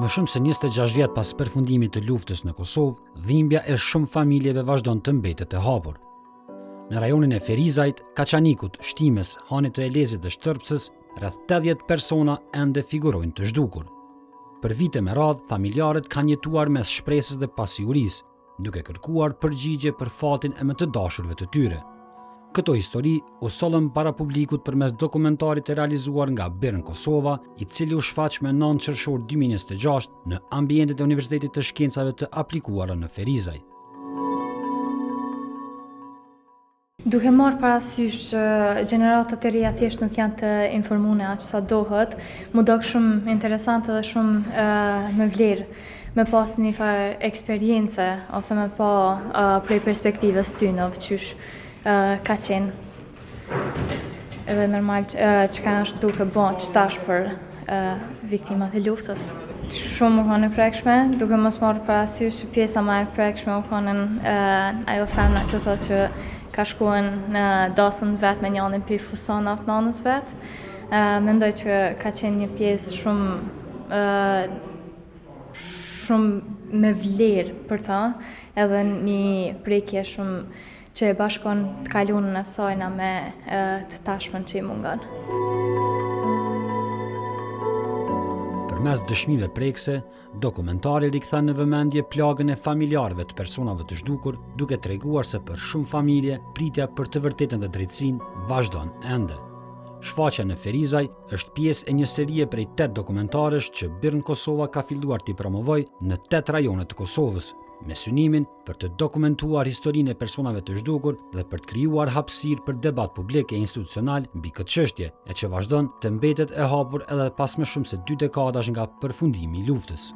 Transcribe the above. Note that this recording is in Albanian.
Më shumë se 26 vjet pas përfundimit të luftës në Kosovë, dhimbja e shumë familjeve vazhdon të mbetet e hapur. Në rajonin e Ferizajt, Kaçanikut, Shtimes, Hanit të Elezit dhe Shtërpcës, rreth 80 persona ende figurojnë të zhdukur. Për vite me radhë, familjarët kanë jetuar mes shpresës dhe pasigurisë, duke kërkuar përgjigje për fatin e më të dashurve të tyre. Këto histori u sollën para publikut përmes dokumentarit të realizuar nga BIRN Kosova, i cili u shfaq me 9 qershor 2026 në ambientet e Universitetit të Shkencave të Aplikuara në Ferizaj. Duke marrë parasysh që gjeneratat e reja thjesht nuk janë të informune aq sa dohet, m'u dok shumë interesante dhe shumë me vlerë me pas një farë eksperience ose me pa prej perspektivës tynov qysh ka qenë. Edhe normal çka është duke bo qëtash për viktimat e luftës. Shumë u konë e prekshme, duke mos marrë parasysh që pjesa ma e prekshme u konën ajo femna që thotë që ka shkuen në dasën vet me njanin prej fustanave të nanës vet. Mendoj që ka qenë një pjesë shumë shumë me vlerë për ta, edhe një prekje shumë që e bashkon të kalunën e sajna me të tashmen që i mungon. Përmes dëshmive prekëse, dokumentari rikthen në vëmendje plagën e familjarëve të personave të zhdukur, duke treguar se për shumë familje, pritja për të vërtetën dhe drejtësinë vazhdon ende. Shfaqja në Ferizaj është pjesë e një serie prej 8 dokumentarësh që BIRN Kosova ka filluar t'i promovojë në 8 rajone të Kosovës, me synimin për të dokumentuar historinë e personave të zhdukur dhe për të krijuar hapësirë për debat publik e institucional mbi këtë çështje, e që vazhdon të mbetet e hapur edhe pas më shumë se dy dekadash nga përfundimi i luftës.